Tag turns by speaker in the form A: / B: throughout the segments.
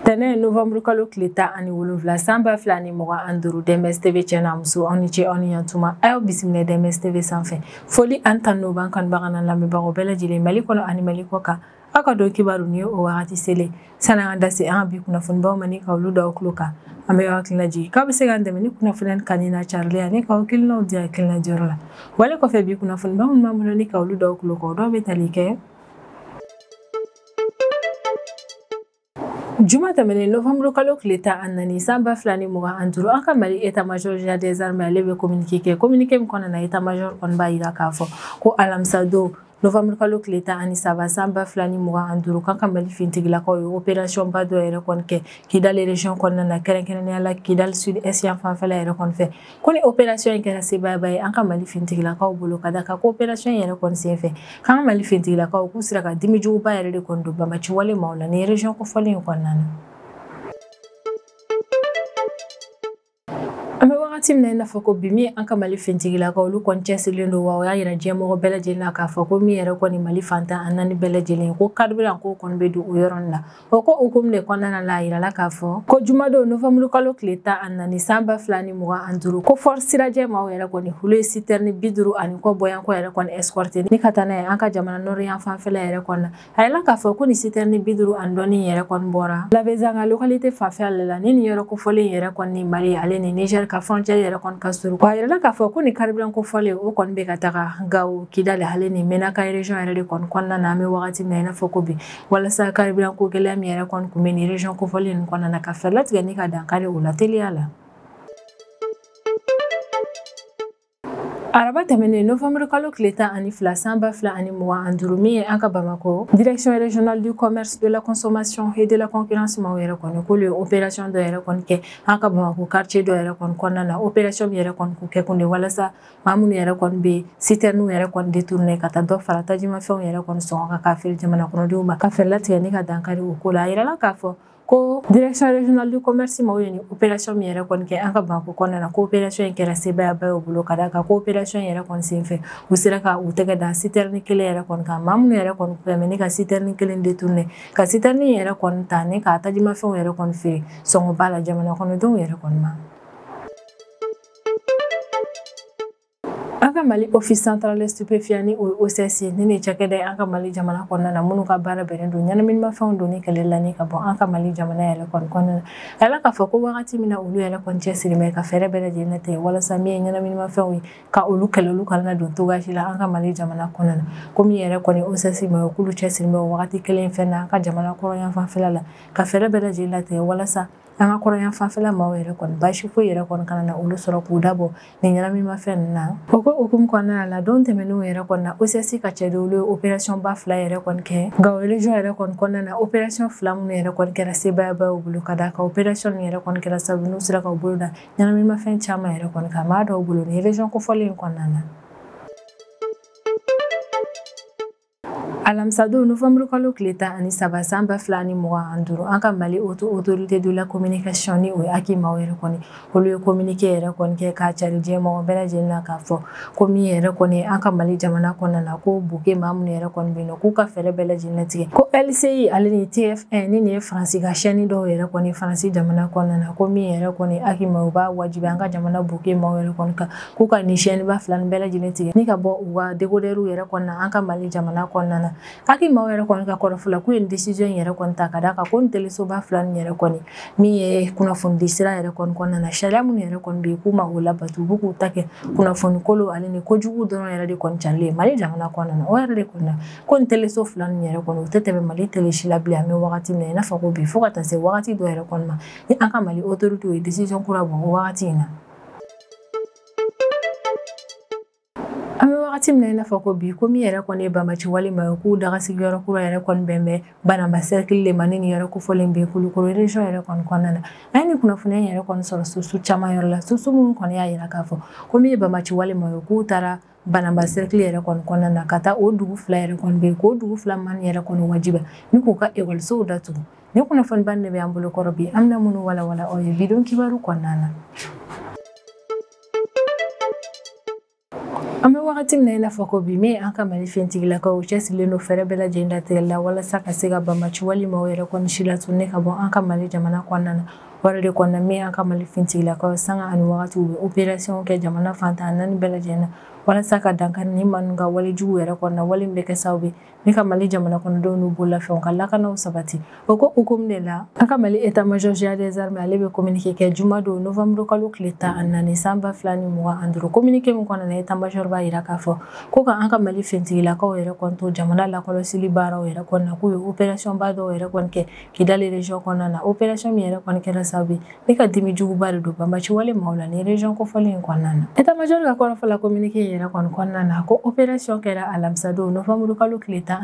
A: Tɛnɛn novembre kalo tile 17 san 2025 DMS TV cɛ n'a muso aw ni ce aw ni yantuma a y'aw bisimila DMS TV sanfɛ foli an tan n'o b'an kanubaga n'an lamɛnbagaw bɛɛ lajɛlen Mali kɔnɔ ani Mali kɔ kan aw ka don kibaru ni o wagati selen sani an ka da se an ka bi kunnafonibaw ma ni ka olu da aw tulo kan an bɛ aw hakilina jigin k'aw bɛ se k'an dɛmɛ ni kunnafoniya kanu n'a carili ani k'aw hakilinaw di hakilina diyɔrɔ la wale kɔfɛ bi kunnafoniba minnu b'an bolo ni ka olu da aw tulo kan o dɔw bɛ tali kɛ Juma tɛmɛnen novembre kalo tile 14 san 2025 an ka Mali état-major général des armées ale bɛ communiqué kɛ communiqué min kɔnɔna na état-major kɔni b'a jira k'a fɔ ko alamisa don novembre kalo tile 13 san 2025 k'an ka Mali finitigilakaw ye opération ba dɔ yɛrɛ kɔni kɛ Kidal région kɔnɔna na kɛrɛnkɛrɛnnenya la Kidal sud est yan fanfɛla yɛrɛ kɔni fɛ ko ni opération in kɛra sebaayaba ye an ka Mali finitigilakaw bolo ka da kan ko opération in yɛrɛ kɔni senfɛ k'an ka Mali finitigilakaw k'u sera ka dimijuguba yɛrɛ de kɔni don banbaci wale maaw la ni région kofɔlen in kɔnɔna na. An bɛ wagati min na i n'a fɔ ko bi min an ka Mali finitigilakaw olu kɔni cɛsirilen don wa o y'a yira diɲɛmɔgɔ bɛɛ lajɛlen na k'a fɔ ko min yɛrɛ kɔni Mali fantan an naani bɛɛ lajɛlen ko carburant ko kɔni bɛ don o yɔrɔnin la o ko hukumu de kɔnɔna la a yirala k'a fɔ ko jumadon novembre kalo tile 14 san 2025 ko force sirajɛ maaw yɛrɛ kɔni olu ye citerne 50 ani kɔ bɔyanko yɛrɛ kɔni escorté ni ka taa n'a ye an ka jamana nord yan fanfɛla yɛrɛ kɔni na a yirala k'a fɔ ko nin citerne 50 ani dɔɔni yɛrɛ kɔni bɔra Labezanga localité fanfɛla la ni nin yɔrɔ kofɔlen yɛrɛ kɔni Mali ale ni Niger ka frontière yɛrɛ kɔni ka surun a yirala k'a fɔ ko nin carburant kofɔlen o kɔni bɛ ka taga Gao Kidal ale ni Menaka région yɛrɛ de kɔni kɔnɔna na an bɛ wagati min na i n'a fɔ ko bi walasa carburant ko gɛlɛya min yɛrɛ kɔni kun bɛ nin région kofɔlen nin kɔnɔna na ka fɛɛrɛ latigɛ ni ka dankari o la teliya la. Araba tɛmɛnen novembre kalo tile 12 san 2025 min ye an ka Bamako direction régionale du commerce de la consommation et de la concurrence maaw yɛrɛ kɔni k'olu ye opération dɔ yɛrɛ kɔni kɛ an ka Bamako quartier dɔ yɛrɛ kɔni kɔnɔna na opération min yɛrɛ kɔni k'u kɛ kun de walasa maa minnu yɛrɛ kɔni bɛ citerne yɛrɛ kɔni détourné ka taa dɔ fara tajimafɛnw yɛrɛ kɔni sɔngɔ kan k'a feere jamana kɔnɔdenw ma ka fɛɛrɛ latigɛ ni ka dankari o ko la a yirala k'a fɔ ko direction régionale du commerce maaw ye nin opération min yɛrɛ kɔni kɛ an ka Bamako kɔnɔna na ko opération in kɛra sebaayaba ye u bolo ka d'a kan ko opération in yɛrɛ kɔni senfɛ u sera ka u tɛgɛ da citerne kelen yɛrɛ kɔni kan maa minnu yɛrɛ kɔni kun bɛ ka citerne kelen détourné ka citerne yɛrɛ kɔni ta ni k'a tajimafɛnw yɛrɛ kɔni feere sɔngɔba la jamana kɔnɔdenw yɛrɛ kɔni ma. An ka Mali office central stupéfiant ni o ye OCS ye ni nin cakɛda ye an ka Mali jamana kɔnɔna na minnu ka baara bɛnnen don ɲɛnaminimafɛnw donni kɛlɛli la ni ka bɔ an ka Mali jamana yɛrɛ kɔni kɔnɔna na a yirala k'a fɔ ko wagati min na olu yɛrɛ kɔni cɛsiri bɛ ka fɛɛrɛ bɛɛ lajɛlen tigɛ walasa min ye ɲɛnaminimafɛnw ye ka olu kɛlɛ olu kana don cogoya si la an ka Mali jamana kɔnɔna na ko min yɛrɛ kɔni OCS ma k'olu cɛsiri bɛ o wagati kelen fɛn na an ka jamana kɔrɔyan fanfɛla la ka fɛɛrɛ bɛɛ lajɛlen latigɛ walasa an ka kɔrɔyan fanfɛla maaw yɛrɛ kɔni baasi foyi yɛrɛ kɔni kana na olu sɔrɔ k'u dabɔ nin ɲɛnaminimafɛn ninnu na o ko hukumu kɔnɔna la don tɛmɛnenw yɛrɛ kɔni na OCS ka cɛdenw olu ye opération ba fila yɛrɛ kɔni kɛ Gao région yɛrɛ kɔni kɔnɔna na opération fila minnu yɛrɛ kɔni kɛra sebaayaba y'u bolo ka d'a kan opération ninnu yɛrɛ kɔni kɛra sababu n'u sera ka u bolo da ɲɛnaminimafɛn caman yɛrɛ kɔni kan maa dɔw bolo nin région kofɔlen in kɔnɔna na. Alamisadon novembre kalo tile 13 san 2025 an ka Mali haute autorité de la communication ni o ye HAC maaw yɛrɛ kɔni olu ye communiqué yɛrɛ kɔni kɛ k'a cari diɲɛ mɔgɔ bɛɛ lajɛlen na k'a fɔ ko min yɛrɛ kɔni an ka Mali jamana kɔnɔna na ko buke maa minnu yɛrɛ kɔni bɛ yen nɔ k'u ka fɛɛrɛ bɛɛ lajɛlen latigɛ ko LCI ale ni TF1 ni nin ye Faransi ka chaîne dɔw yɛrɛ kɔni Faransi jamana kɔnɔna na ko min yɛrɛ kɔni HAC maaw b'a wajibi an ka jamana buke maaw yɛrɛ kɔni kan k'u ka nin chaîne ba fila nin bɛɛ lajɛlen tigɛ ni ka bɔ u ka décodeur yɛrɛ kɔni na an ka Mali jamana kɔnɔna na. HAC maaw yɛrɛ kɔni ka kɔrɔfɔ la k'u ye nin décision yɛrɛ kɔni ta ka d'a kan ko nin telesoba fila nin yɛrɛ kɔni min ye kunnafonidi sira yɛrɛ kɔni kɔnɔna na sariya minnu yɛrɛ kɔni bɛ yen k'u ma o labato u b'u k'u ta kɛ kunnafoni kolo ale ni kojugu dɔrɔn yɛrɛ de kɔni carilen Mali jamana kɔnɔna na o yɛrɛ de kɔni na ko nin teleso fila nin yɛrɛ kɔni u tɛ tɛmɛ Mali tele si la bilen an bɛ wagati min na i n'a fɔ ko bi fo ka taa se wagati dɔ yɛrɛ kɔni ma ni an ka Mali autorité ye décision kura bɔ o wagati in na. An bɛ wagati min na i n'a fɔ ko bi ko min yɛrɛ kɔni ye banbaci wale ma ye k'u daga sigiyɔrɔ kura yɛrɛ kɔni bɛn bɛ Banamba cercle de ma ni nin yɔrɔ kofɔlen bɛ Kulukoro région yɛrɛ kɔni kɔnɔna na an ye nin kunnafoniya yɛrɛ kɔni sɔrɔ source caman yɔrɔ la source minnu kɔni y'a yira k'a fɔ ko min ye banbaci wale ma ye k'u taara Banamba cercle yɛrɛ kɔni kɔnɔna na ka taa o dugu fila yɛrɛ kɔni bɛ yen k'o dugu fila man yɛrɛ kɔni wajibi ni k'u ka ekɔlisow datugu ni kunnafoniba de bɛ an bolo kɔrɔ bi an bɛna minnu walawala aw ye bi don kibaru kɔnɔna na. An bɛ wagati min na i n'a fɔ ko bi, min an ka Mali fɛntigilakaw cɛsirilen don fɛɛrɛ bɛɛ lajɛlen latigɛli la walasa ka se ka banbaci walima yɛrɛ kɔni si latunu ka bɔ an ka Mali jamana kɔnɔna na. Wari de kɔnɔna min an ka Mali fɛntigilakaw sanga ani wagati u bɛ opération kɛ jamana fantan naani bɛɛ lajɛlen na walasa ka dankari ni maa ninnu ka walejugu yɛrɛ kɔnɔna wale min bɛ kɛ sababu ye ni ka Mali jamana kɔnɔdenw n'u bololafɛnw ka lakanaw sabati. O ko hukumu de la, an ka Mali état-major général des armées ale bɛ communiqué kɛ jumadon novembre kalo tile 14 san 2025. Communiqué min kɔnɔna na, état-major b'a jira k'a fɔ ko ka an ka Mali fɛntigilakaw yɛrɛ kɔni to jamana lakɔlɔsili baaraw yɛrɛ kɔnɔna, k'u ye opération ba dɔw yɛrɛ kɔni kɛ Kidali région kɔnɔna na. Opération min yɛrɛ kɔni kɛra sababu ye ne ka dimi juguba de don banbaci wale maaw la ni région kofɔlen in kɔnɔna na. État-major ka kɔrɔfɔ la communiqué in yɛrɛ kɔni kɔnɔna na, ko opération kɛra alamisadon novembre kalo tile 13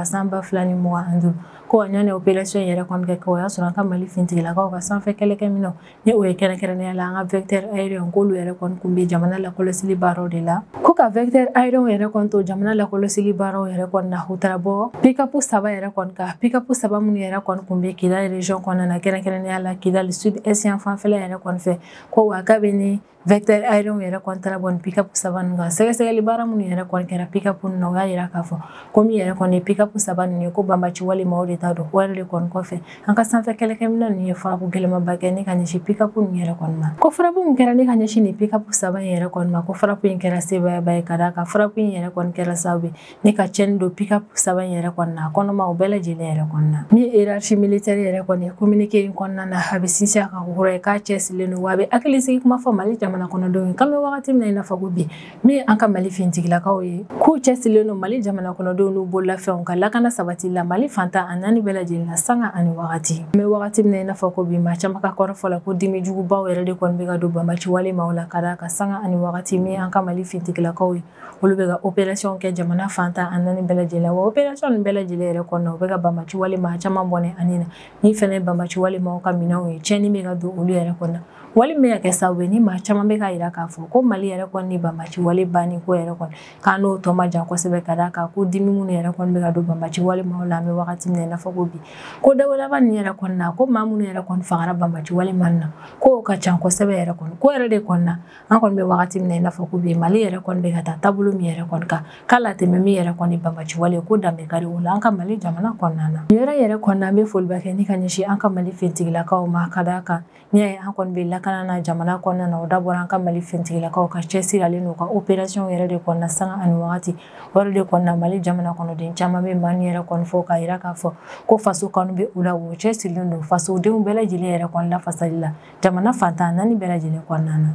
A: san 2025. Ko a ɲani opération yɛrɛ kɔni kɛ, o y'a sɔrɔ an ka Mali fɛntigilakaw ka sanfɛ kɛlɛkɛminɛnw ni o ye kɛrɛnkɛrɛnnenya la an ka vecteur aérien, k'olu yɛrɛ kɔni kun bɛ jamana lakɔlɔsili baaraw de la. Ko ka vecteur aérien yɛrɛ kɔni to jamana lakɔlɔsili baaraw yɛrɛ kɔni na, u taara bɔ pick-up 3 yɛrɛ kɔni kan, pick-up 3 minnu yɛrɛ kɔni kun bɛ Kidali région kɔnɔna na, kɛrɛnkɛrɛnnenya la Kidali sud est yan fanfɛla yɛrɛ kɔni fɛ. Ko wa kabini vecteur aérien yɛrɛ kɔni taara bɔ ni pick-up 3 ninnu kan, sɛgɛsɛgɛli baara minnu yɛrɛ kɔni kɛra pick-up ninnu na, o y'a jira k'a fɔ ko min yɛrɛ kɔni ye pick-up 3 ninnu ye, ko banbaci walima o de ta don. O yɛrɛ de kɔni kɔfɛ, an ka sanfɛ kɛlɛkɛminɛn ninnu ye frappe gɛlɛnmanba kɛ ne ka ɲɛsin pick-up ninnu yɛrɛ kɔni ma. Ko frappe min kɛra ne ka ɲɛsin nin pick-up 3 in yɛrɛ kɔni ma, ko frappe in kɛra sebaayaba ye, ka d'a kan frappe in yɛrɛ kɔni kɛra sababu ye ne ka tiɲɛni don pick-up 3 in yɛrɛ kɔni na, a kɔnɔma o bɛɛ lajɛlen yɛrɛ kɔni na. Min ye hiérarchie militaire yɛrɛ kɔni ye, communiqué in kɔnɔna na, a bɛ sinsin a kan kɔrɔ ye k'a cɛsirilen don, wa a bɛ hakilisigi kuma fɔ Mali jamana kɔnɔdenw ye. K'an bɛ wagati min na i n'a fɔ ko bi, min ye an ka Mali fɛntigilakaw ye, k'u cɛsirilen don Mali jamana kɔnɔdenw n'u bololafɛnw ka lakana sabati la Mali fantan a naani bɛɛ lajɛlen na sanga ani wagati. An bɛ wagati min na i n'a fɔ ko bi, maa caman ka kɔrɔfɔ la ko dimi jugubaw yɛrɛ de kɔni bɛ ka don banbaci wale maaw la, ka d'a kan sanga ani wagati min an ka Mali fɛntigilakaw ye, olu bɛ ka opération kɛ jamana fantan a naani bɛɛ lajɛlen la. Wa opération nin bɛɛ lajɛlen yɛrɛ kɔnɔna, u bɛ ka banbaci wale maa caman bɔnɛ ani na ni fɛnɛ ye banbaci wale maaw ka minɛnw ye, tiɲɛni bɛ ka don olu yɛrɛ kɔnɔna, wali min bɛ ka kɛ sababu ye ni maa caman bɛ ka jira k'a fɔ ko Mali yɛrɛ kɔni ni banbaci wale banni ko yɛrɛ kɔni k'an n'o tɔ ma jan kosɛbɛ, ka d'a kan ko dimi minnu yɛrɛ kɔni bɛ ka don banbaci wale maaw la an bɛ wagati min na i n'a fɔ ko bi. Ko dabo laban nin yɛrɛ kɔni na, ko maa minnu yɛrɛ kɔni fagara banbaci wale maa na, k'o ka ca kosɛbɛ yɛrɛ kɔni. Ko yɛrɛ de kɔni na, an kɔni bɛ wagati min na i n'a fɔ ko bi, Mali yɛrɛ kɔni bɛ ka taa taabolo min yɛrɛ kɔni kan, k'a latɛmɛ min yɛrɛ kɔni banbaci wale ko danbe kari o la an ka Mali jamana kɔnɔna na. Nin yɔrɔ yɛrɛ kɔni na, an bɛ foliba kɛ ni ka ɲɛsin an ka Mali fɛntigilakaw ma, ka d'a kan n'i y'a ye an kɔni bɛ lakana na jamana kɔnɔna na, o dabɔra an ka Mali fɛntigilakaw ka cɛsiri ale n'u ka opération yɛrɛ de kɔnɔna sanga ani wagati. O yɛrɛ de kɔnɔna, Mali jamana kɔnɔden caman bɛ maa min yɛrɛ kɔni fɔ k'a jira k'a fɔ ko faso kanu bɛ u la, o cɛsirilen don fasodenw bɛɛ lajɛlen yɛrɛ kɔni lafasali la jamana fantan naani bɛɛ lajɛlen kɔnɔna na.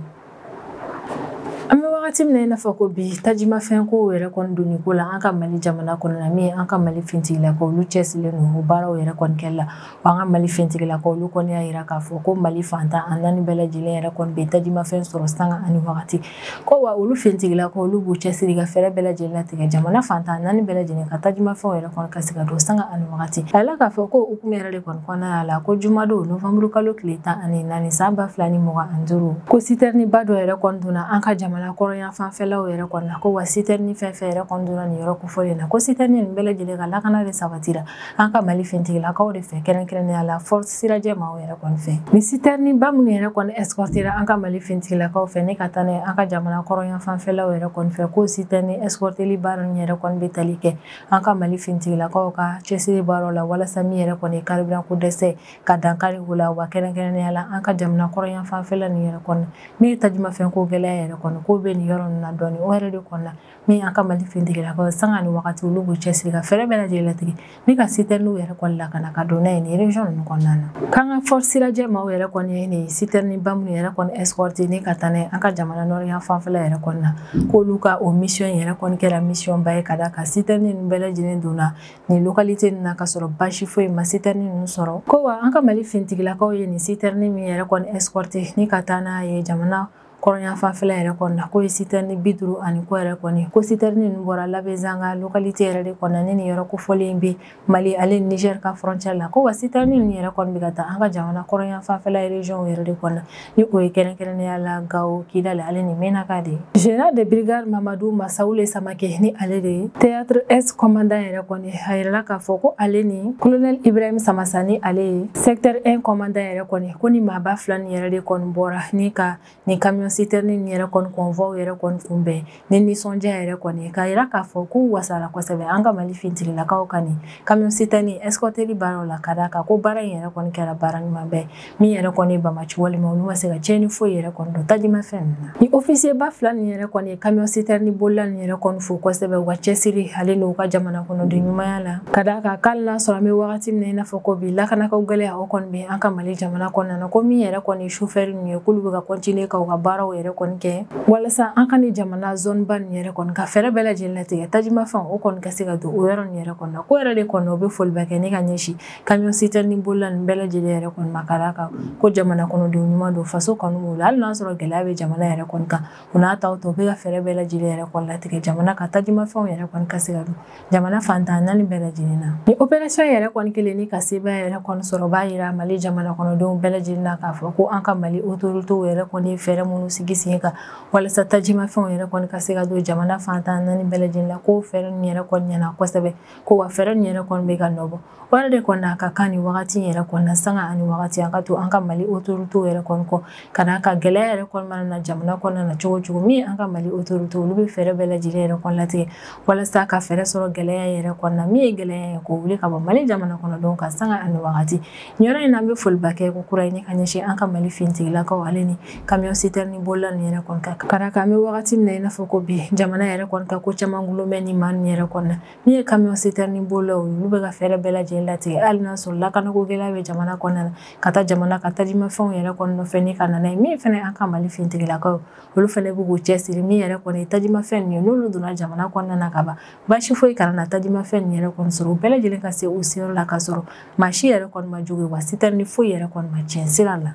A: An bɛ wagati min na i n'a fɔ ko bi, tajimafɛn ko yɛrɛ kɔni donni ko la an ka Mali jamana kɔnɔna, min ye an ka Mali fɛntigilakaw olu cɛsirilen don o baaraw yɛrɛ kɔni kɛli la. Wa an ka Mali fɛntigilakaw olu kɔni y'a jira k'a fɔ ko Mali fantan a naani bɛɛ lajɛlen yɛrɛ kɔni bɛ tajimafɛn sɔrɔ sanga ani wagati. Ko wa olu fɛntigilakaw olu b'u cɛsiri ka fɛɛrɛ bɛɛ lajɛlen latigɛ jamana fantan naani bɛɛ lajɛlen ka tajimafɛnw yɛrɛ kɔni ka se ka don sanga ani wagati. A yira k'a fɔ ko hukumu yɛrɛ de kɔni kɔnɔna la, ko jumadon novembre kalo tile 14 san 2025, ko citerne ba dɔ yɛrɛ kɔni donna an ka jamana kɔrɔyan fanfɛlaw yɛrɛ kɔni na. Ko wa citerne fɛn fɛn yɛrɛ kɔni donna nin yɔrɔ kofɔlen na, ko citerne nin bɛɛ lajɛlen ka lakana de sabatira an ka Mali fɛntigilakaw de fɛ, kɛrɛnkɛrɛnnenya la force sirajɛ maaw yɛrɛ kɔni fɛ. Ni citerne ba minnu yɛrɛ kɔni escortera an ka Mali fɛntigilakaw fɛ ne ka taa n'a ye an ka jamana kɔrɔyan fanfɛlaw yɛrɛ kɔni fɛ, ko citerne escorteli baara ninnu yɛrɛ kɔni bɛ tali kɛ an ka Mali fɛntigilakaw ka cɛsiri baaraw la walasa min yɛrɛ kɔni ye carburant ko dɛsɛ ka dankari o la. Wa kɛrɛnkɛrɛnnenya la an ka jamana kɔrɔyan fanfɛla ninnu yɛrɛ kɔni, min ye tajimafɛn ko gɛlɛya yɛrɛ kɔni ko bɛ nin yɔrɔ ninnu na dɔɔni. O yɛrɛ de kɔni na, min an ka Mali fɛntigilakaw sanga ni wagati olu b'u cɛsiri ka fɛɛrɛ bɛɛ lajɛlen latigɛ ni ka citerne yɛrɛ kɔni lakana ka don n'a ye nin région ninnu kɔnɔna na. K'an ka force sirajɛ maaw yɛrɛ kɔni ye nin citerne ba minnu yɛrɛ kɔni escorter ni ka taa n'a ye an ka jamana nord yan fanfɛla yɛrɛ kɔni na, k'olu ka o mission yɛrɛ kɔni kɛra mission ba ye, ka d'a kan citerne ninnu bɛɛ lajɛlen donna nin localité ninnu na ka sɔrɔ baasi foyi ma citerne ninnu sɔrɔ. Ko wa an ka Mali fɛntigilakaw ye nin citerne min yɛrɛ kɔni escorter ni ka taa n'a ye jamana kɔrɔyan fanfɛla yɛrɛ kɔni na, ko ye citerne 50 ani kɔ yɛrɛ kɔni. Ko citerne ninnu bɔra Labezanga localité yɛrɛ de kɔnɔna ni nin yɔrɔ kofɔlen bɛ Mali ale ni Niger ka frontière la. Ko wa citerne ninnu yɛrɛ kɔni bɛ ka taa an ka jamana kɔrɔyan fanfɛla région yɛrɛ de kɔnɔna, ni o ye kɛrɛnkɛrɛnnenya la Gao, Kidal ale ni Menaka de. Général de brigade Mamadou Massaoule Samake, ni ale de ye théâtre S commandant yɛrɛ kɔni, a yirala k'a fɔ ko ale ni colonel Ibrahim Samassa, ni ale ye secteur 1 commandant yɛrɛ kɔni, ko ni maaba fila nin yɛrɛ de kɔni bɔra ni ka nin camion citerne yɛrɛ kɔni convoi yɛrɛ kɔni kunbɛn ni nisɔndiya yɛrɛ kɔni k'a yira k'a fɔ k'u wasara kosɛbɛ an ka Mali finitigilakaw ka nin camion citerne escorteli baaraw la, ka d'a kan ko baara in yɛrɛ kɔni kɛra baara ɲuman bɛɛ min yɛrɛ kɔni ye bamaci walima olu ma se ka tiɲɛni foyi yɛrɛ kɔni don tajimafɛn ninnu na. Ni officier ba fila nin yɛrɛ kɔni ye camion citerne bolila nin yɛrɛ kɔni fo kosɛbɛ u ka cɛsiri ale n'u ka jamana kɔnɔden ɲumanya la, ka d'a kan k'ale n'a sɔrɔ an bɛ wagati min na i n'a fɔ ko bi lakanakaw gɛlɛya o kɔni bɛ an ka Mali jamana kɔnɔna na, ko min yɛrɛ kɔni ye chauffeur ninnu ye k'olu bɛ ka continuer ka u ka baaraw yɛrɛ kɔni kɛ walasa an ka ni jamana zone ba nin yɛrɛ kɔni ka fɛɛrɛ bɛɛ lajɛlen latigɛ tajimafɛnw o kɔni ka se ka don o yɔrɔ nin yɛrɛ kɔni na. Ko yɛrɛ de kɔni o bɛ foliba kɛ ne ka ɲɛsin camion citerne bolila nin bɛɛ lajɛlen yɛrɛ kɔni ma, ka d'a kan ko jamana kɔnɔdenw ɲuman don, faso kanu b'u la, hali n'a sɔrɔ gɛlɛya bɛ jamana yɛrɛ kɔni kan, u n'a taw tɔ u bɛ ka fɛɛrɛ bɛɛ lajɛlen yɛrɛ kɔni latigɛ jamana ka tajimafɛnw yɛrɛ kɔni ka se ka don jamana fantan naani bɛɛ lajɛlen na. Ni opération yɛrɛ kɔni kelen ni ka sebaaya yɛrɛ kɔni sɔrɔ b'a yira Mali jamana kɔnɔdenw bɛɛ lajɛlen na k'a fɔ ko an ka Mali autorités yɛrɛ kɔni ye fɛɛrɛ minnu sigi sen kan walasa tajimafɛnw yɛrɛ kɔni ka se ka don jamana fantan naani bɛɛ lajɛlen na, ko fɛɛrɛ ninnu yɛrɛ kɔni ɲɛna kosɛbɛ, ko wa fɛɛrɛ ninnu yɛrɛ kɔni bɛ ka nɔ bɔ. O yɛrɛ de kɔni a ka kan nin wagati yɛrɛ kɔni na, sanga ani wagati an ka to an ka Mali autorités yɛrɛ kɔni kɔ, ka d'a kan gɛlɛya yɛrɛ kɔni mana na jamana kɔnɔna na cogo o cogo, min an ka Mali autorités olu bɛ fɛɛrɛ bɛɛ lajɛlen yɛrɛ kɔni latigɛ walasa ka fɛɛrɛ sɔrɔ gɛlɛya yɛrɛ kɔni na, min ye gɛlɛya ye k'o wuli ka bɔ Mali jamana kɔnɔdenw kan sanga ani wagati. Nin yɔrɔ in na an bɛ foliba kɛ ko kura ye ne ka ɲɛsin an ka Mali finitigilakaw ale ni camion citerne bolila nin yɛrɛ kɔni kan, ka d'a kan an bɛ wagati min na i n'a fɔ ko bi jamana yɛrɛ kɔni ka ko caman gulon bɛ nin maa ninnu yɛrɛ kɔni na. Min ye camion citerne bolilaw ye olu bɛ ka fɛɛrɛ bɛɛ lajɛlen latigɛ hali n'a sɔrɔ lakanako gɛlɛya bɛ jamana kɔnɔna na, ka taa jamana ka tajimafɛnw yɛrɛ kɔni nɔfɛ ni ka na n'a ye. Min fana an ka Mali finitigilakaw olu fana bɛ k'u cɛsiri min yɛrɛ kɔni ye tajimafɛn ninnu ye, n'olu donna jamana kɔnɔna na ka ban baasi foyi kana na tajimafɛn ninnu yɛrɛ kɔni sɔrɔ, u bɛɛ lajɛlen ka se u seyɔrɔ la ka sɔrɔ maa si yɛrɛ kɔni ma jogi, wa citerne foyi yɛrɛ kɔni ma tiɲɛ sira la.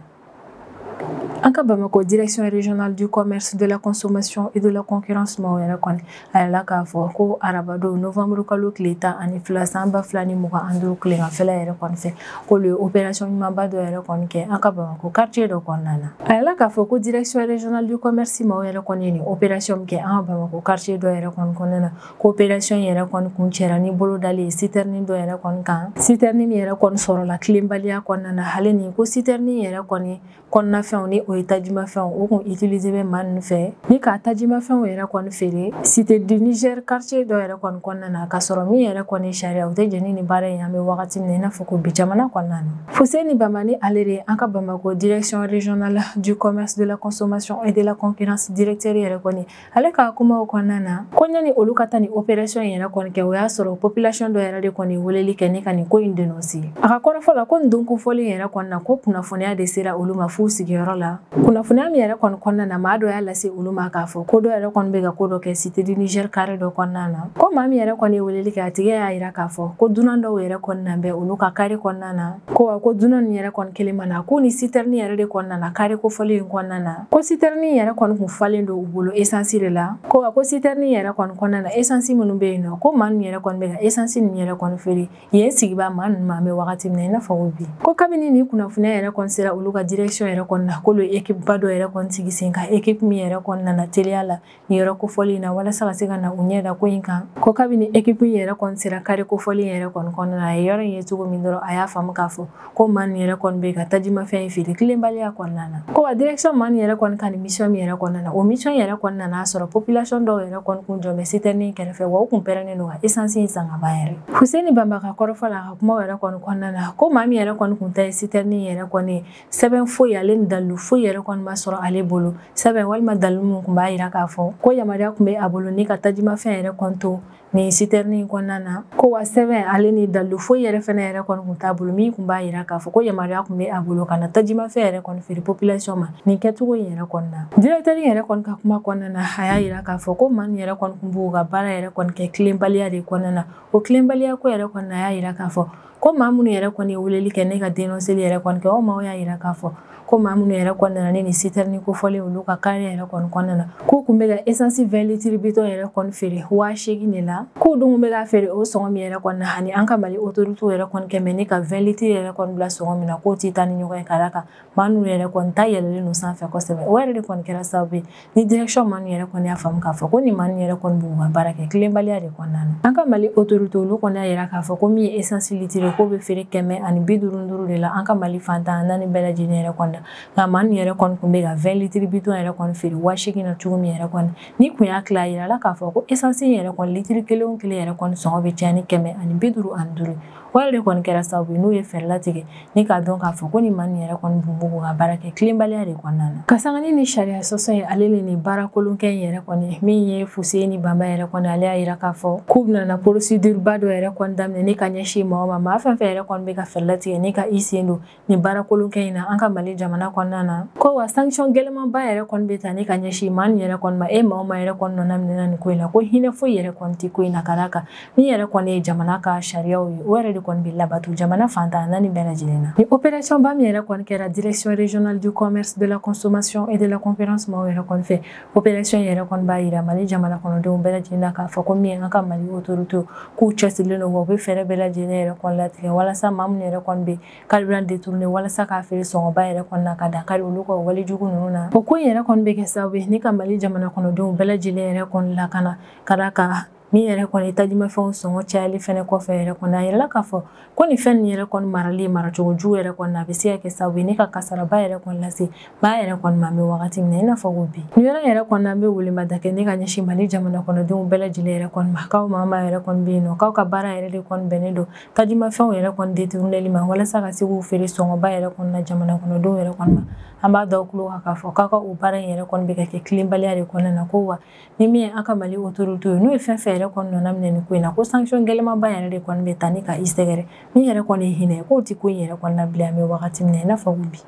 A: An ka Bamako direction régionale du commerce, de la consommation et de la concurrence maaw yɛrɛ kɔni a yɛrɛ k'a fɔ ko arabadon novembre kalo tile 12 san 2025 tileganfɛla yɛrɛ kɔni fɛ, k'olu ye opération ɲumanba dɔ yɛrɛ kɔni kɛ an ka Bamako quartier dɔ kɔnɔna na. A yɛrɛ k'a fɔ ko direction régionale du commerce maaw yɛrɛ kɔni ye nin opération min kɛ an ka Bamako quartier dɔ yɛrɛ kɔni kɔnɔna na, ko opération yɛrɛ kɔni kun cɛra ni bolo dalen ye citerne dɔ yɛrɛ kɔni kan, citerne min yɛrɛ kɔni sɔrɔla tilenbaliya kɔnɔna na, hali ni ko citerne yɛrɛ kɔni kɔnɔnafɛnw ni o ye tajimafɛnw o kun utiliser bɛ maa ninnu fɛ ni ka tajimafɛnw yɛrɛ kɔni feere cité du Niger quartier dɔ yɛrɛ kɔni kɔnɔna na, ka sɔrɔ min yɛrɛ kɔni sariya o tɛ jɛni ni baara in an bɛ wagati min na i n'a fɔ ko bi jamana kɔnɔna na. Fuseni Bamani ale de an ka Bamako direction régionale du commerce, de la consommation et de la concurrence directeur yɛrɛ kɔni ale ka kumaw kɔnɔna na, ko ɲani olu ka taa ni opération yɛrɛ kɔni kɛ, o y'a sɔrɔ population dɔ yɛrɛ de kɔni weleli kɛ ni ka nin ko in dénoncer. A ka kɔrɔfɔ la ko nin don kofɔlen yɛrɛ kɔni na, ko kunnafoniya de sera olu ma f'u sigiyɔrɔ la. Kunnafoniya min yɛrɛ kɔni kɔnɔna na, maa dɔ y'a lase olu ma k'a fɔ ko dɔ yɛrɛ kɔni bɛ ka ko dɔ kɛ cité du Niger carré dɔ kɔnɔna na, ko maa min yɛrɛ kɔni ye weleli kɛ a tigi y'a yira k'a fɔ ko dunan dɔw yɛrɛ kɔni na bɛ olu ka carré kɔnɔna na, ko wa ko dunan nin yɛrɛ kɔni kelen ma na, ko ni citerne yɛrɛ de kɔnɔna na carré kofɔlen in kɔnɔna na, ko citerne yɛrɛ kɔni kun falen don u bolo essence de la, ko wa ko citerne yɛrɛ kɔni kɔnɔna na essence minnu bɛ yen nɔ, ko maa ninnu yɛrɛ kɔni bɛ ka essence ninnu yɛrɛ kɔni feere yen sigibaa maa ninnu ma an bɛ wagati min na i n'a fɔ ko bi. Ko kabini nin kunnafoniya yɛrɛ kɔni sera olu ka direction yɛrɛ kɔni na, k'olu ye équipe ba dɔ yɛrɛ kɔni sigi sen kan, équipe min yɛrɛ kɔni nana teliya la nin yɔrɔ kofɔlen in na walasa ka se ka na u ɲɛ da ko in kan. Ko kabini équipe in yɛrɛ kɔni sera carré kofɔlen yɛrɛ kɔni kɔnɔna na, a ye yɔrɔ in ye cogo min dɔrɔn a y'a faamu k'a fɔ ko maa nin yɛrɛ kɔni bɛ ka tajimafɛn in feere tilenbaliya kɔnɔna na. Ko wa direction maa nin yɛrɛ kɔni ka nin mission min yɛrɛ kɔnɔna na, o mission yɛrɛ kɔni nana sɔrɔ population dɔw yɛrɛ kɔni kun jɔ bɛ citerne in kɛrɛfɛ, wa u kun pɛrɛnnen don ka essence in san ka ban yɛrɛ. Fuseni Bamba ka kɔrɔfɔ la a ka kumaw yɛrɛ kɔni kɔnɔna na, ko maa min yɛrɛ kɔni kun ta ye citerne in yɛrɛ kɔni ye, sɛbɛn foyi ale ni dalilu foyi yɛrɛ kɔni ma sɔrɔ ale bolo, sɛbɛn walima dalilu min kun b'a yira k'a fɔ ko yamaruya kun bɛ a bolo ni ka tajimafɛn yɛrɛ kɔni to nin citerne in kɔnɔna na, ko wa sɛbɛn ale ni dalilu foyi yɛrɛ fɛnɛ yɛrɛ kɔni kun t'a bolo min kun b'a yira k'a fɔ ko yamaruya kun bɛ a bolo ka na tajimafɛn yɛrɛ kɔni feere population ma nin kɛcogo in yɛrɛ kɔni na. Directeur yɛrɛ kɔni ka kuma kɔnɔna na, a y'a yira k'a fɔ ko maa nin yɛrɛ kɔni kun b'u ka baara yɛrɛ kɔni kɛ tilenbaliya de kɔnɔna na, o tilenbaliya ko yɛrɛ kɔni na, a y'a yira k'a fɔ ko maa minnu yɛrɛ kɔni ye weleli kɛ ne ka dénonceli yɛrɛ kɔni kɛ, o maaw y'a yira k'a fɔ ko maa minnu yɛrɛ kɔni nana ne ni citerne kofɔlen olu ka carré yɛrɛ kɔni kɔnɔna na, k'u kun bɛ ka essence 20 litres bitɔn yɛrɛ kɔni feere 8000 de la. la k'u dun bɛ k'a feere o sɔngɔ min yɛrɛ kɔni na ani an ka Mali autorité yɛrɛ kɔni kɛmɛ ni ka 20 litres yɛrɛ kɔni bila sɔngɔ min na k'o tɛ taa ni ɲɔgɔn ye ka d'a kan maa ninnu yɛrɛ kɔni ta yɛlɛlen don sanfɛ kosɛbɛ. O yɛrɛ de kɔni kɛra sababu ye ni direction maa ninnu yɛrɛ kɔni y'a faamu k'a fɔ ko nin maa ninnu yɛrɛ kɔni b'u ka baara kɛ tilenbaliya de kɔnɔna na. An ka Mali autorité olu kɔni y'a yira k'a fɔ ko min ye essence litre k'o bɛ feere 155 de la an ka Mali fantan naani bɛɛ lajɛlen yɛrɛ kɔni na, nka maa ninnu yɛrɛ kɔni tun bɛ ka 20 litres bitɔn yɛrɛ kɔni feere 8000 na cogo min yɛrɛ kɔni ni kun y'a tila a yira la k'a fɔ ko essence yɛrɛ kɔni litre kelen o kelen yɛrɛ kɔni sɔngɔ bɛ caya ni 155. O yɛrɛ de kɔni kɛra sababu ye n'u ye fɛɛrɛ latigɛ ni k'a dɔn k'a fɔ ko nin maa ninnu yɛrɛ kɔni b'u ka baara kɛ tilenbaliya de kɔnɔna na. Ka sanga ni sariya sɔsɔ ye ale le ni baara kolonkɛ in yɛrɛ kɔni min ye Fuseni Banba yɛrɛ kɔni ale y'a yira k'a fɔ k'u bɛna procédure ba dɔ yɛrɛ kɔni daminɛ ni ka ɲɛsin mɔgɔ ma maa fɛn fɛn yɛrɛ kɔni bɛ ka fɛɛrɛ latigɛ ni ka i sen don nin baara kolonkɛ in na an ka Mali jamana kɔnɔna na. Ko wa sanction gɛlɛnmanba yɛrɛ kɔni bɛ ta ni ka ɲɛsin maa nin yɛrɛ kɔni ma e maa o maa yɛrɛ kɔni nɔ minɛ nin ko in na ko hinɛ foyi yɛrɛ kɔni tɛ ko in na ka d'a kan ni yɛrɛ kɔni ye jamana ka sariyaw ye o yɛrɛ de kɔni bɛ labato jamana fantan naani bɛɛ lajɛlen na. Ni opération ba min yɛrɛ kɔni kɛra direction régionale du commerce de la consommation et de la concurrence maaw yɛrɛ kɔni fɛ, opération yɛrɛ kɔni b'a yira Mali jamana kɔnɔdenw bɛɛ lajɛlen na k'a fɔ ko min ye an ka Mali autorité k'u cɛsirilen don wa u bɛ fɛɛrɛ bɛɛ lajɛlen yɛrɛ kɔni latigɛ walasa maa minnu yɛrɛ kɔni bɛ carburant détourné walasa k'a feere sɔngɔba yɛrɛ kɔni na ka dankari olu ka walejugu ninnu na. O ko in yɛrɛ kɔni bɛ kɛ sababu ye ni ka Mali jamana kɔnɔdenw bɛɛ lajɛlen yɛrɛ kɔni lakana ka d'a kan min yɛrɛ kɔni tajimafɛnw sɔngɔ cayali fɛnɛ kɔfɛ yɛrɛ kɔni a yirala k'a fɔ ko nin fɛn nin yɛrɛ kɔni marali maracogo jugu yɛrɛ kɔni a bɛ se ka kɛ sababu ye ne ka kasaraba yɛrɛ kɔni lase maa yɛrɛ kɔni ma an bɛ wagati min na i n'a fɔ ko bi. Nin yɔrɔ yɛrɛ kɔni an bɛ welemada kɛ ne ka ɲɛsin Mali jamana kɔnɔdenw bɛɛ lajɛlen yɛrɛ kɔni ma k'aw maa maa yɛrɛ kɔni bɛ yen nɔ k'aw ka baara yɛrɛ de kɔni bɛnnen don tajimafɛnw yɛrɛ kɔni détourneli ma walasa ka se k'u feere sɔngɔba yɛrɛ kɔni na jamana kɔnɔdenw yɛrɛ kɔni ma. An b'a da tulo kan k'a fɔ k'aw ka o baara in yɛrɛ kɔni bɛ ka kɛ tilenbaliya de kɔnɔna na ko wa ni min ye an ka Mali autorité ye n'u ye fɛn fɛn yɛrɛ kɔni nɔ minɛ nin ko in na ko sanction gɛlɛnmanba yɛrɛ de kɔni bɛ ta ni ka i sɛgɛrɛ min yɛrɛ kɔni ye hinɛ ye k'o tɛ ko in yɛrɛ kɔni na bilen an bɛ wagati min na i n'a fɔ ko bi.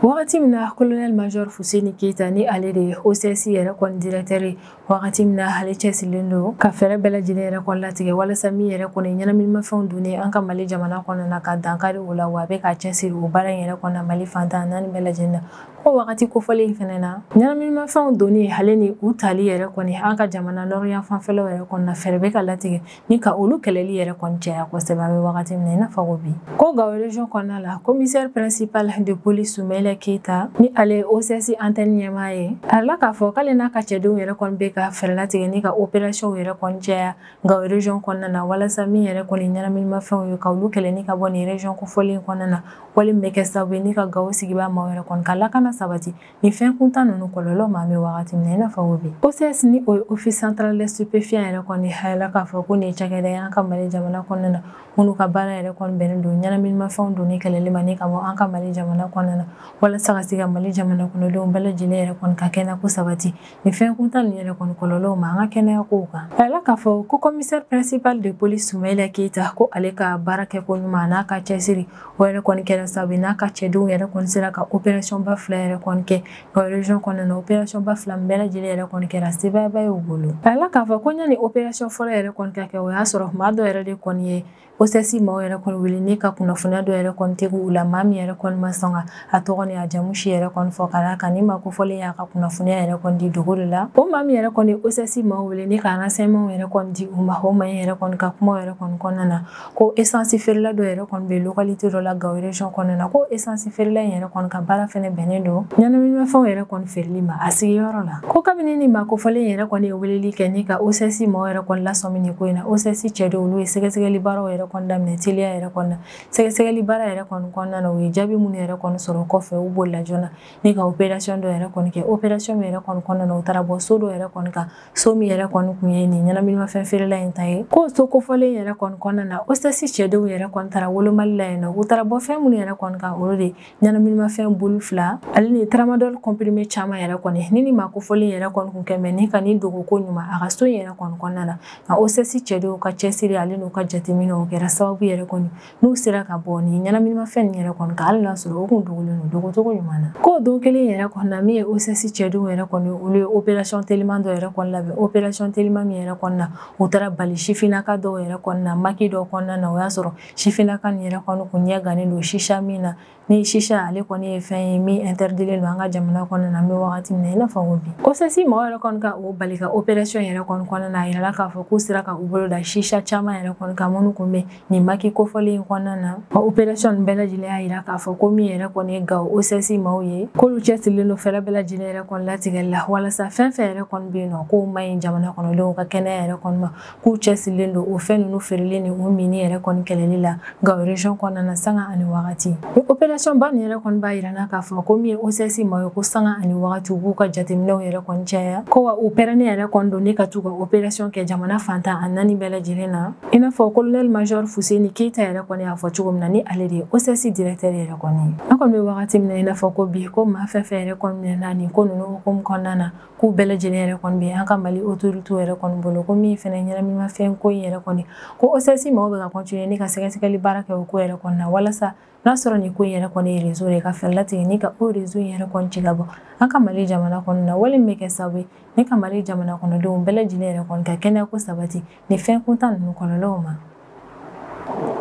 A: Wagati min na colonel major Fuseni Keita ni ale de ye OCS yɛrɛ kɔni directeur ye, wagati min na ale cɛsirilen don ka fɛɛrɛ bɛɛ lajɛlen yɛrɛ kɔni latigɛ walasa min yɛrɛ kɔni ɲɛnaminimafɛnw donnen an ka Mali jamana kɔnɔna na ka dankari o la wa a bɛ ka cɛsiri o baara in yɛrɛ kɔnɔ na Mali fantan naani bɛɛ lajɛlen na. Ko wagati kofɔlen in fɛnɛ na ɲɛnaminimafɛnw donni ale ni u tali yɛrɛ kɔni an ka jamana nɔrɔya fanfɛlaw yɛrɛ kɔni na fɛɛrɛ bɛ ka latigɛ ni ka olu kɛlɛli yɛrɛ kɔni caya kosɛbɛ an bɛ wagati min na i n'a fɔ ko bi. Ko Gao région kɔnɔna la commissaire principal de police Soumaïla Keita ni ale OCS antenne ɲɛmaa ye a la k'a fɔ k'ale n'a ka cɛdenw yɛrɛ kɔni bɛ ka fɛɛrɛ latigɛ ni ka opération yɛrɛ kɔni caya Gao région kɔnɔna na walasa min yɛrɛ kɔni ɲɛnaminimafɛnw ye ka olu kɛlɛ ni ka bɔ nin région kofɔlen kɔnɔna na wali min bɛ kɛ sababu ye ni ka Gao sigibaa maaw yɛrɛ kɔni ka lakana sabati ni fɛn kuntan ninnu kɔlɔlɔ ma an bɛ wagati min na i n'a fɔ ko bi. OCS ni o ye Office central des stupéfiants yɛrɛ kɔni hayala k'a fɔ ko nin ye cakɛda ye an ka Mali jamana kɔnɔna na minnu ka baara yɛrɛ kɔni bɛnnen don ɲɛnaminimafɛnw donni kɛlɛli ma ni ka bɔ an ka Mali jamana kɔnɔna na walasa ka se ka Mali jamana kɔnɔdenw bɛɛ lajɛlen yɛrɛ kɔni ka kɛnɛya ko sabati ni fɛn kuntan ninnu yɛrɛ kɔni kɔlɔlɔw ma an ka kɛnɛya kow kan. A yala k'a fɔ ko commissaire principal de police Soumaïla Keita ko ale ka baara kɛ ko ɲuman n'a ka cɛsiri o yɛrɛ kɔni kɛra sababu ye n'a ka cɛdenw yɛrɛ kɔni sera ka opération ba fila yɛrɛ kɔni kɛ Gao région kɔnɔna na opération ba fila min bɛɛ lajɛlen yɛrɛ kɔni kɛra sebaayaba ye u bolo. A yala k'a fɔ ko ɲani opération fɔlɔ yɛrɛ kɔni ka kɛ o y'a sɔrɔ maa dɔ yɛrɛ de kɔni ye OCS maaw yɛrɛ kɔni wele ne ka kunnafoniya dɔ yɛrɛ kɔni tegu u la maa min yɛrɛ kɔni ma sɔn ka a tɔgɔ ni a jamu si yɛrɛ kɔni fɔ ka d'a kan ni maa kofɔlen y'a ka kunnafoniya yɛrɛ kɔni di dogo de la. O maa min yɛrɛ kɔni OCS maaw wele ne ka renseignement yɛrɛ kɔni di u ma o maa in yɛrɛ kɔni ka kumaw yɛrɛ kɔni kɔnɔna na ko essence feerela dɔ yɛrɛ kɔni bɛ localité dɔ la Gao région kɔnɔna na ko essence feerela in yɛrɛ kɔni ka baara fɛnɛ bɛnnen don ɲɛnaminimafɛnw yɛrɛ kɔni feereli ma a sigiyɔrɔ la. Ko kabini ni maa kofɔlen yɛrɛ kɔni ye weleli kɛ ni ka OCS maaw yɛrɛ kɔni lasɔmi nin ko in na OCS cɛdenw olu ye sɛgɛsɛgɛli baaraw yɛrɛ kɔni daminɛ teliya yɛrɛ kɔni na sɛgɛsɛgɛli baara yɛrɛ kɔni kɔnɔna na u ye jaabi minnu yɛrɛ kɔni sɔrɔ kɔfɛ u bolila joona ni ka opération dɔ yɛrɛ kɔni kɛ opération min yɛrɛ kɔni kɔnɔna na u taara bɔ so dɔ yɛrɛ kɔni kan so min yɛrɛ kɔni kun ye nin ɲɛnaminimafɛn feerela in ta ye. Ko so kofɔlen yɛrɛ kɔni kɔnɔna na OCS cɛdenw yɛrɛ kɔni taara wolomali la yen nɔ u taara bɔ fɛn minnu yɛrɛ kɔni kan olu de ɲɛnaminimafɛn bolo fila ale ni tramadol comprimé caman yɛrɛ kɔni ni maa kofɔlen yɛrɛ kɔni kun kɛ mɛ ni ka nin dogo ko ɲuman a ka so in yɛrɛ kɔni kɔnɔna na nka OCS cɛdenw ka cɛsiri ale n'u ka jateminɛw kɛra sababu yɛrɛ kɔni n'u sera ka bɔ ni ɲɛnaminimafɛn nin yɛrɛ kɔni ka hali n'a sɔrɔ o kun dogolen don dogocogo ɲuman na. K'o don kelen yɛrɛ kɔni na, min ye OCS cɛdenw yɛrɛ kɔni, olu ye opération teliman dɔ yɛrɛ kɔni labɛn. Opération teliman min yɛrɛ kɔni na, u taara bali sifinnaka dɔw yɛrɛ kɔni na maki dɔw kɔnɔna na. O y'a sɔrɔ sifinnaka nin yɛrɛ kɔni kun ɲɛ gannen don sisa min na, ni sisa ale kɔni ye fɛn ye min interdilen don an ka jamana kɔnɔna na an bɛ wagati min na i n'a fɔ ko bi. OCS mɔgɔw yɛrɛ kɔni ka o bali ka opération yɛrɛ kɔni kɔnɔna na, a yirala k'a fɔ k'u sera ka u bolo da sisa caman yɛrɛ kɔni kan minnu kun bɛ nin maki kofɔlen in kɔnɔna na. Opération nin bɛɛ lajɛlen y'a yira k'a fɔ ko min yɛrɛ kɔni ye Gawo OCS maaw ye, k'olu cɛsirilen don fɛɛrɛ bɛɛ lajɛlen yɛrɛ kɔni latigɛli la walasa fɛn fɛn yɛrɛ kɔni bɛ yen nɔ k'o man ɲi jamana kɔnɔdenw ka kɛnɛya yɛrɛ kɔni ma, k'u cɛsirilen don o fɛn ninnu feereli ni u minni yɛrɛ kɔni kɛlɛli la Gawo région kɔnɔna na sanga ani wagati. Opération ba nin yɛrɛ kɔni b'a yira na k'a fɔ ko min ye OCS maaw ye, ko sanga ani wagati u b'u ka jateminɛw yɛrɛ kɔni caya, ko wa u pɛrɛnnen yɛrɛ kɔni don ni ka t'u ka opération kɛ jamana fantan a naani bɛɛ lajɛlen na. I n'a fɔ colonel major Fuseni Keita yɛrɛ kɔni y'a fɔ cogo min na, ni ale de ye OCS directeur yɛrɛ kɔni ye. An kɔni bɛ wagati min na i n'a fɔ ko bi, ko maa fɛn fɛn yɛrɛ kɔni minɛna nin ko ninnu hukumu kɔnɔna na, k'u bɛɛ lajɛlen yɛrɛ kɔni bɛ an ka Mali autorité yɛrɛ kɔni bolo, ko min fɛnɛ ɲɛnaminimafɛn ko in yɛrɛ kɔni, ko OCS maaw bɛ ka continuer ni ka sɛgɛsɛgɛli baara kɛ o ko yɛrɛ kɔni na, walasa n'a sɔrɔ nin ko in yɛrɛ kɔni ye réseau de ka fɛɛrɛ latigɛ ni ka o réseau in yɛrɛ kɔni ci ka bɔ an ka Mali jamana kɔnɔ na, wali min bɛ kɛ sababu ye ni ka Mali jamana kɔnɔdenw bɛɛ lajɛlen yɛrɛ kɔni ka kɛnɛya ko sabati ni fɛn kuntan ninnu kɔlɔlɔw ma.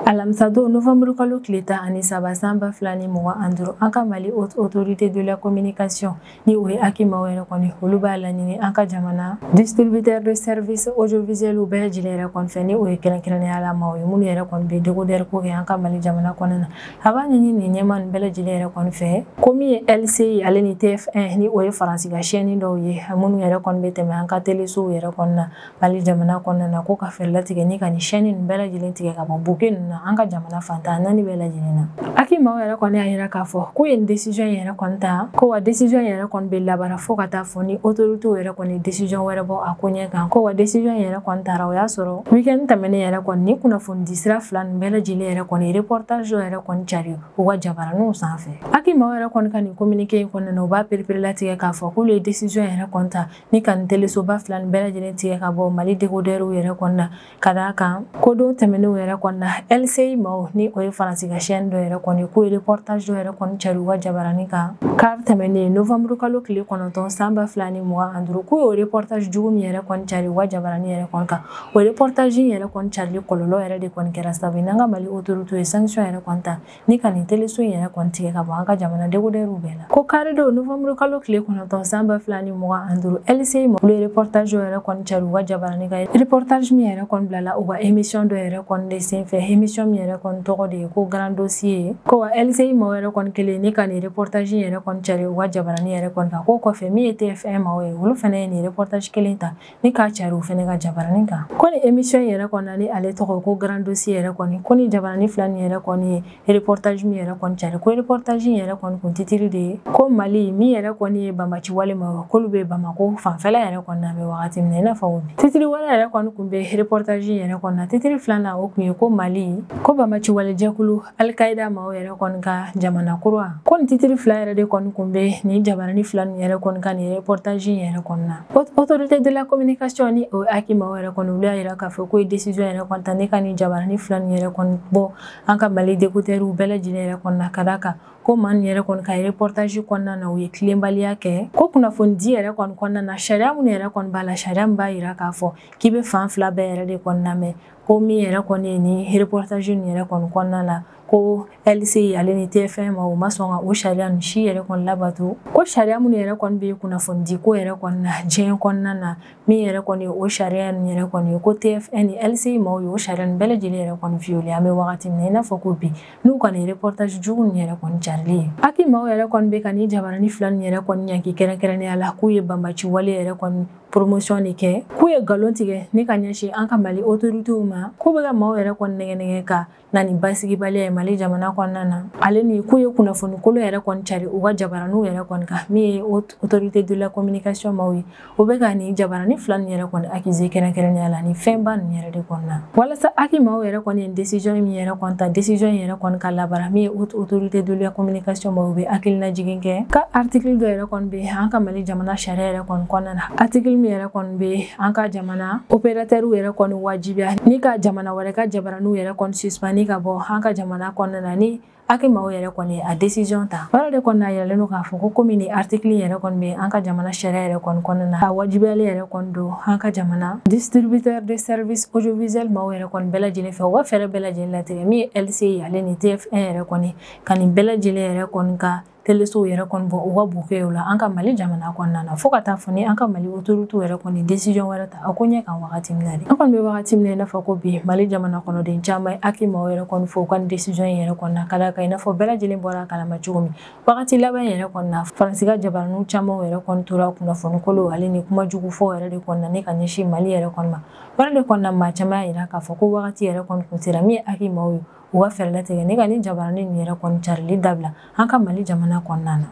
A: Alamisadon novembre kalo tile 13 san 2025, an ka Mali haute autorité de la communication ni o ye AQUI maaw yɛrɛ kɔni, olu b'a laɲini an ka jamana distributeur de service audiovisuel bɛɛ lajɛlen yɛrɛ kɔni fɛ, ni o ye kɛrɛnkɛrɛnnenya la maaw ye minnu yɛrɛ kɔni bɛ décodeur ko kɛ an ka Mali jamana kɔnɔna na. A b'a ɲini nin ɲɛmaa nin bɛɛ lajɛlen yɛrɛ kɔni fɛ, ko min ye LCI ale ni TF1 ni o ye Faransi ka chaîne dɔw ye minnu yɛrɛ kɔni bɛ tɛmɛ an ka télésow yɛrɛ kɔnɔna na Mali jamana kɔnɔna na, ko ka fɛɛrɛ latigɛ ni ka nin chaîne nin bɛɛ lajɛlen tigɛ ka bɔ bouquet ninnu na an ka jamana fantan naani bɛɛ lajɛlen na. AQUI maaw yɛrɛ kɔni y'a yira k'a fɔ k'u ye nin décision yɛrɛ kɔni ta, ko wa décision yɛrɛ kɔni bɛ labaara fo ka taa fɔ ni autorité yɛrɛ kɔni décision wɛrɛ bɔ a ko ɲɛ kan, ko wa décision yɛrɛ kɔni taara o y'a sɔrɔ week-end tɛmɛnen yɛrɛ kɔni ni kunnafoni di sira fila nin bɛɛ lajɛlen yɛrɛ kɔni reportage dɔ yɛrɛ kɔni cari u ka jabaraninw sanfɛ. AQUI maaw yɛrɛ kɔni ka nin communiqué in kɔnɔna na, u b'a pereperelatigɛ k'a fɔ k'olu ye décision yɛrɛ kɔni ta ni ka nin télésoba fila nin bɛɛ lajɛlen tigɛ ka bɔ Mali décodeur yɛrɛ kɔni na, ka d'a kan ko don tɛmɛnenw yɛrɛ kɔni na LCI maaw ni o ye Faransi ka chaîne dɔ yɛrɛ kɔni k'u ye reportage dɔ yɛrɛ kɔni cari u ka jabaranin kan kari tɛmɛnen novembre kalo tile 9 san 2025, k'u y'o reportage jugu min yɛrɛ kɔni cari u ka jabaranin yɛrɛ kɔni kan. O reportage in yɛrɛ kɔni carili kɔlɔlɔ yɛrɛ de kɔni kɛra sababu ye n'an ka Mali autorité ye sanction yɛrɛ kɔni ta ni ka nin téléso in yɛrɛ kɔni tigɛ ka bɔ an ka jamana décodeur bɛɛ la. Ko karidon novembre kalo tile 9 san 2025, LCI maaw ye reportage dɔ yɛrɛ kɔni cari u ka jabaranin kan, reportage min yɛrɛ kɔni bilala u ka émission dɔ yɛrɛ kɔni de senfɛ, émission min yɛrɛ kɔni tɔgɔ de ye ko grand dossier. Ko wa LCI maaw yɛrɛ kɔni kelen ni ka nin reportage yɛrɛ kɔni cari u ka jabaranin yɛrɛ kɔni kan. K'o kɔfɛ min ye TF1 maaw ye, olu fana ye nin reportage kelen ta ni k'a cari u fana ka jabaranin kan. Ko ni émission yɛrɛ kɔni na ni ale tɔgɔ ko grand dossier yɛrɛ kɔni, ko ni jabaranin fila nin yɛrɛ kɔni ye reportage min yɛrɛ kɔni cari, ko reportage in yɛrɛ kɔni kun titiri de ye ko Mali min yɛrɛ kɔni ye banbaci wale ma, k'olu bɛ Bamako fanfɛla yɛrɛ kɔni na an bɛ wagati min na i n'a fɔ bi. Titiri wɛrɛ yɛrɛ kɔni kun bɛ reportage in yɛrɛ kɔni na, titiri filanan o kun ye ko Mali ko banbaci wale jɛkulu Al-Qaïda maaw yɛrɛ kɔni ka jamana kura. Ko nin titiri fila yɛrɛ de kɔni kun bɛ nin jabaranin fila nin yɛrɛ kɔni ka nin reportage in yɛrɛ kɔni na. Autorité de la communication ni o AQUI maaw yɛrɛ kɔni, olu y'a yira k'a fɔ k'u ye décision yɛrɛ kɔni ta ni ka nin jabaranin fila nin yɛrɛ kɔni bɔ an ka Mali décodeur bɛɛ lajɛlen yɛrɛ kɔni na, ka d'a kan ko maa nin yɛrɛ kɔni ka reportage kɔnɔna na u ye tilenbaliya kɛ, ko kunnafoni di yɛrɛ kɔni kɔnɔna na sariya minnu yɛrɛ kɔni b'a la, sariya min b'a yira k'a fɔ k'i bɛ fan fila bɛɛ yɛrɛ de kɔni lamɛn, ko min yɛrɛ kɔni ye nin reportage nin yɛrɛ kɔni kɔnɔna la ko LCI ale ni TF1 ma u ma sɔn ka o sariya ninnu si yɛrɛ kɔni labato, ko sariya minnu yɛrɛ kɔni bɛ kunnafoni di ko yɛrɛ kɔni na diɲɛ kɔnɔna na min yɛrɛ kɔni o sariya ninnu yɛrɛ kɔni ye ko TF1 ni LCI maaw ye o sariya ninnu bɛɛ lajɛlen yɛrɛ kɔni violer an bɛ wagati min na i n'a fɔ ko bi n'u ka nin reportage jugu nin yɛrɛ kɔni carili ye. AQUI maaw yɛrɛ kɔni bɛ ka nin jabaranin fila nin yɛrɛ kɔni ɲangi kɛrɛnkɛrɛnnenya la k'u ye banbaci wale yɛrɛ kɔni promotion de kɛ, k'u ye nkalon tigɛ ni ka ɲɛsin an ka Mali autorités ma, k'u bɛ ka maaw yɛrɛ kɔni nɛgɛ nɛgɛ ka na ni basigibaliya ye Mali jamana kɔnɔna na, ale ni k'u ye kunnafoni kolon yɛrɛ kɔni cari u ka jabaraninw yɛrɛ kɔni kan min ye autorité de la communication maaw ye, o bɛ ka nin jabaranin fila nin yɛrɛ kɔni accuser kɛrɛnkɛrɛnnenya la ni fɛnba nin yɛrɛ de kɔnɔna na. Walasa AQUI maaw yɛrɛ kɔni ye décision min yɛrɛ kɔni ta, décision yɛrɛ kɔni ka labaara min ye autorité de la communication maaw bɛ hakilinajigin kɛ ka article dɔ yɛrɛ kɔni bɛ an ka Mali jamana sariya yɛrɛ kɔni kɔnɔna na, article min yɛrɛ kɔni bɛ an ka jamana opérateur yɛrɛ kɔni wajibiya ni ka jamana wɛrɛ ka jabaraniw yɛrɛ kɔni suspend ka bɔ an ka jamana kɔnɔna na ni HAC maaw yɛrɛ kɔni a décision ta. O yɛrɛ de kɔni a yiralen don k'a fɔ ko komi ni article yɛrɛ kɔni bɛ an ka jamana sariya yɛrɛ kɔni kɔnɔna na, a wajibiyalen yɛrɛ kɔni don an ka jamana distributeur de service audiovisuel maaw yɛrɛ kɔni bɛɛ lajɛlen fɛ, u ka fɛɛrɛ bɛɛ lajɛlen latigɛ min ye LCI ale ni TF1 yɛrɛ kɔni ka nin bɛɛ lajɛlen yɛrɛ kɔni ka telesow yɛrɛ kɔni bɔ u ka bouquetw la an ka Mali jamana kɔnɔna na, fo ka taa fɔ ni an ka Mali autorité yɛrɛ kɔni décision wɛrɛ ta a ko ɲɛ kan wagati min na de. An kɔni bɛ wagati min na i n'a fɔ ko bi Mali jamana kɔnɔden caman ye HAC maaw yɛrɛ kɔni fo u ka décision yɛrɛ kɔni na, ka d'a kan i n'a fɔ bɛɛ lajɛlen bɔra a kalama cogo min wagati laban yɛrɛ kɔni na Faransi ka jabaraniw caman yɛrɛ kɔni tora kunnafoni kolo ale ni kuma jugu fɔ yɛrɛ de kɔni na ne ka ɲɛsin Mali yɛrɛ kɔni ma. O yɛrɛ de kɔni na maa caman y'a jira k'a fɔ ko wagati yɛrɛ kɔni kun sera min ye HAC maaw ye u ka fɛɛrɛ latigɛ ne ka ni jabaranin nin yɛrɛ kɔni carili dabila an ka Mali jamana kɔnɔna na.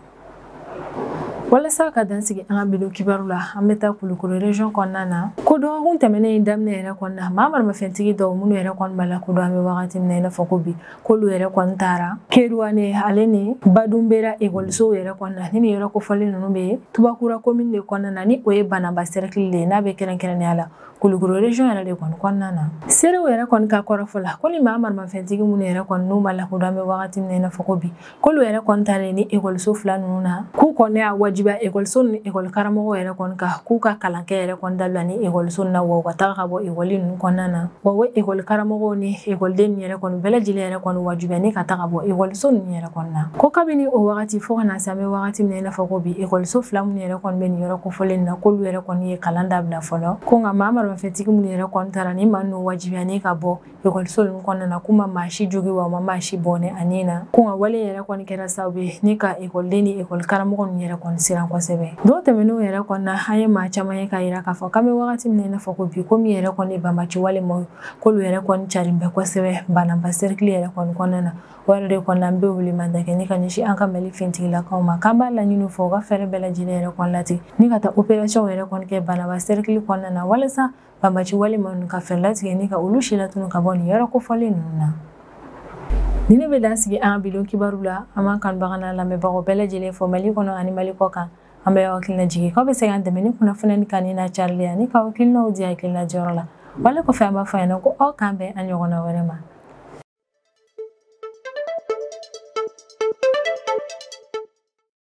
A: Walasa ka dan sigi an ka bilo kibaru la, an bɛ taa Kulukoro région kɔnɔna na. Ko dɔgɔkun tɛmɛnen in daminɛ yɛrɛ kɔnɔna, maa maramafɛntigi dɔw minnu yɛrɛ kɔni b'a lakodɔn an bɛ wagati min na i n'a fɔ ko bi, k'olu yɛrɛ kɔni taara Kerouane ale ni Badunbera ekɔlisow yɛrɛ kɔnɔna na. Ni nin yɔrɔ kofɔlen ninnu bɛ Tubakura commune de kɔnɔna na, ni o ye Banamba cercle de ye n'a bɛ kɛrɛnkɛrɛnnenya la Kulukoro région yɛrɛ de kɔni kɔnɔna na. Seerew yɛrɛ kɔni ka kɔrɔfɔ la ko ni maa maramafɛntigi minnu yɛrɛ kɔni n'u ma lakodɔn an bɛ wagati min na i n'a fɔ ko bi, k'olu yɛrɛ kɔni taalen ni ekɔliso fila ninnu na, k'u kɔni y'a wajibiya ekɔliso ni ekɔli karamɔgɔw yɛrɛ kɔni kan k'u ka kalankɛ yɛrɛ kɔni dabila ni ekɔliso na, wa u ka taga ka bɔ ekɔli ninnu kɔnɔna na, wa u ekɔli karamɔgɔw ni ekɔliden ninnu yɛrɛ kɔni bɛɛ lajɛlen yɛrɛ kɔni wajibiya ni ka taga bɔ ekɔliso ninnu yɛrɛ kɔni na. Ko kabini o wagati fo ka na se an bɛ wagati min na i n'a fɔ ko bi, ekɔliso fila minnu yɛrɛ kɔni bɛ nin yɔrɔ kofɔlen na, k'olu yɛrɛ kɔni ye kalan dabila fɔlɔ. Ko nka maa maramafɛntigi minnu yɛrɛ kɔni taara ni maa ninnu wajibiya ni ka bɔ ekɔliso ninnu kɔnɔna na, k'u ma maa si jogi wa u ma maa si bɔnɛ a ni na. Ko nka wale yɛrɛ kɔni kɛra sababu ye ni ka ekɔliden ni ekɔli karamɔgɔ ninnu yɛrɛ kɔni siran kosɛbɛ. Don tɛmɛnenw yɛrɛ kɔni na, an ye maa caman ye k'a yira k'a fɔ k'an bɛ wagati min na i n'a fɔ ko bi, ko min yɛrɛ kɔni ye banbaci wale maaw ye, k'olu yɛrɛ kɔni carin bɛ kosɛbɛ Banamba cercle yɛrɛ kɔni kɔnɔna na. O yɛrɛ de kɔni na an bɛ wele manda kɛ ni ka ɲɛsin an ka Mali finitigilakaw ma, k'an b'a laɲini u fɛ u ka fɛɛrɛ bɛɛ lajɛlen yɛrɛ kɔni latigɛ ni ka taa opération yɛrɛ kɔni kɛ Banamba cercle kɔnɔna na, walasa banbaci wale maa ninnu ka fɛɛrɛ latigɛ ni ka olu si latunu ka bɔ nin yɔrɔ kofɔlen ninnu na. Ni ne bɛ dan sigi an ka bidon kibaru la, an b'an kanubaga n'an lamɛnbagaw bɛɛ lajɛlen fo Mali kɔnɔ ani Mali kɔ kan. An bɛ aw hakilina jigin k'aw bɛ se k'an dɛmɛ ni kunnafoniya kanuni n'a carili ye ani k'aw hakilinaw di hakilina jɔyɔrɔ la. Wale kɔfɛ an b'a fɔ a ɲɛna ko aw k'an bɛn an ɲɔgɔnna wɛrɛ ma.